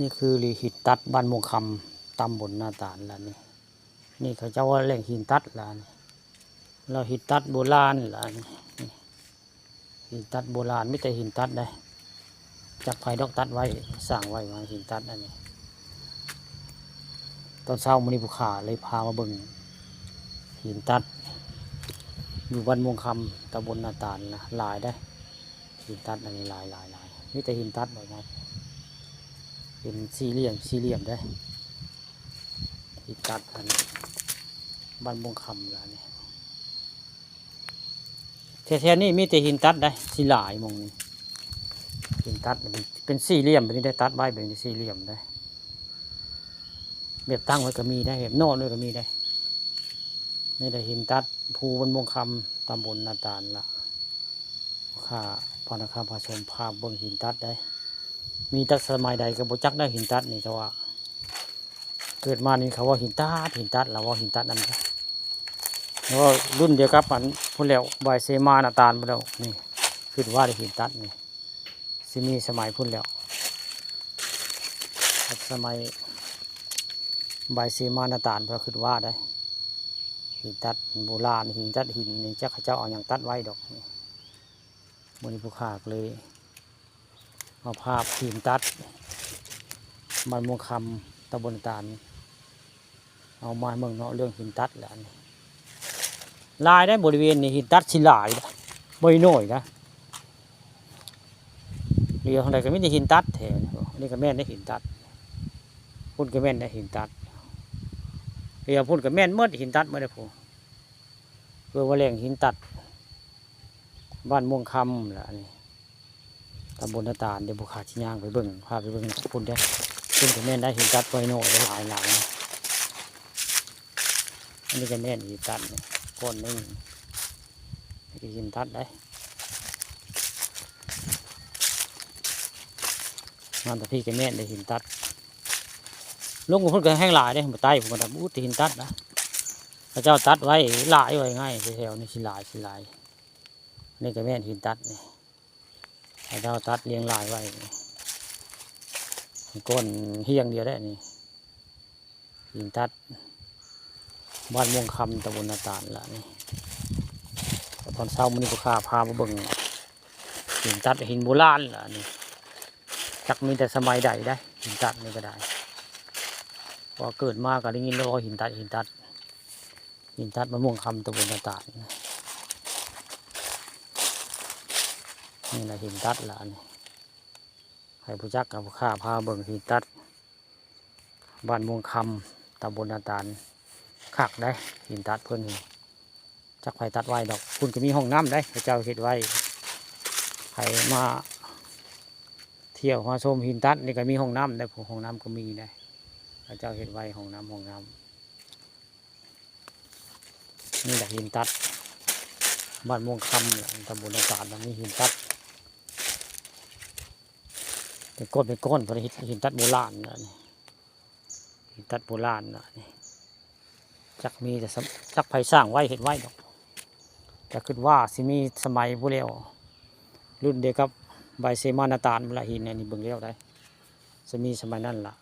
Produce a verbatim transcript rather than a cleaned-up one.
นี่คือหลีหินตัดบ้านม่วงคำ ตำบลนาตาลละนี่ นี่เขาเจ้าว่าแหล่งหินตัดละนี่ แล้วหินตัดโบราณละนี่ หินตัดโบราณ มีแต่หินตัดได้ จักไผดอกตัดไว้ สร้างไว้ว่าหินตัดอันนี้ ตอนเช้ามื้อนี้ผู้ข้าเลยพามาเบิ่งหินตัด อยู่บ้านม่วงคำ ตำบลนาตาลนะ หลายได้ หินตัดอันนี้หลายหลายหลาย มีแต่หินตัดแบบนั้น เป็นสี่เหลี่ยม สี่เหลี่ยมได้ หินตัดอันนี้ บ้านม่วงคำละนี่ แถวๆนี้มีแต่หินตัดได้ สิหลายหม่องนี้ หินตัดเป็น เป็นสี่เหลี่ยมแบบนี้ได้ ตัดไว้แบบนี้สี่เหลี่ยมได้ แบบตั้งไว้ก็มีได้ แบบนอนไว้ก็มีได้ นี่แหละหินตัด ภูบ้านม่วงคำ ตำบลนาตาลละ ข้าพานะครับ พาชมภาพเบิ่งหินตัดได้ มีตั้งสมัยใดก็บ่จักได้หินตัดนี่ แต่ว่า เกิดมานี่เขาว่าหินตัด หินตัด เราว่าหินตัดนั่นนะ แล้วก็รุ่นเดียวกับอันพู้นแล้ว บายเซมานาตาลพู้นแล้ว นี่ คิดว่าได้หินตัดนี่ สิมีสมัยพู้นแล้ว สมัย บายเซมานาตาลพู้นแล้ว คิดว่าได้ หินตัดโบราณ หินตัดหินนี่ จักเขาเจ้าเอาหยังตัดไว้ดอก มื้อนี้ผู้ข้าก็เลย เอาภาพหินตัด บ้านม่วงคำ ตำบลนาตาล เอามาเบิ่งเนาะ เรื่องหินตัดแหละอันนี้ หลายได้บริเวณนี้ หินตัดสิหลายนะ บ่น้อยนะ เดี๋ยวทางใดก็มีแต่หินตัดแท้ นี่ก็แม่นได้หินตัด พุ้นก็แม่นได้หินตัด เดี๋ยวพุ้นก็แม่นหมด หินตัดหมดเลยพู้น เพื่อว่าแหล่งหินตัด บ้านม่วงคำล่ะอันนี้ ตำบลนาตาล เดี๋ยวผู้ข้าสิย่างไปเบิ่ง พาไปเบิ่งพุ้นเด้อ พุ้นก็แม่นได้หินตัดบ่น้อย หลายหลายนะ อันนี้ก็แม่นหินตัดนี่ ก้อนหนึ่ง นี่ก็หินตัดได้ มาแต่พี่ก็แม่นได้หินตัด ลงกับพุ้นก็แห้งหลายเด้ บ่ใต้พุ้นก็ได้ อู้ แต่หินตัดนะ เขาเจ้าตัดไว้หลาย ว่าง่าย แถวๆนี้สิหลาย สิหลาย นี่ก็แม่นหินตัดนี่ เขาเจ้าตัดเรียงรายไว้ ก้อนเฮี้ยงเดียวได้นี่ หินตัด บ้านม่วงคำ ตำบลนาตาลละนี่ ตอนเช้ามื้อนี้ผู้ข้าพามาเบิ่ง หินตัด หินโบราณละนี่ จักมีแต่สมัยใดได้ หินตัดนี่ก็ได้ เพราะเกิดมาก็ได้ยินแล้วว่าหินตัด หินตัด หินตัดบ้านม่วงคำ ตำบลนาตาล นี่แหละหินตัดละนี่ ให้ผู้จักกับผู้ข้าพาเบิ่งหินตัด บ้านม่วงคำ ตำบลนาตาล คักได้ หินตัดเพิ่นนี่ จักไผตัดไว้ดอก พุ้นก็มีห้องน้ำได้ เขาเจ้าเฮ็ดไว้ ไผมาเที่ยวมาชมหินตัดนี่ก็มีห้องน้ำได้ พุ้นห้องน้ำก็มีได้ เขาเจ้าเฮ็ดไว้ห้องน้ำ ห้องน้ำ นี่แหละหินตัด บ้านม่วงคำเนี่ย ตำบลนาตาล มีหินตัด เป็นก้อนเป็นก้อน เพราะหิน หินตัดโบราณนะนี่ หินตัดโบราณนะนี่ จักมีแต่สม- จักไผสร้างไว้เฮ็ดไว้ดอก แต่คิดว่าสิมีสมัยพู้นแล้ว รุ่นเดียวกับใบเซมานาตาลพู้นละ หินอันนี้เบิ่งแล้วได้ สิมีสมัยนั้นล่ะ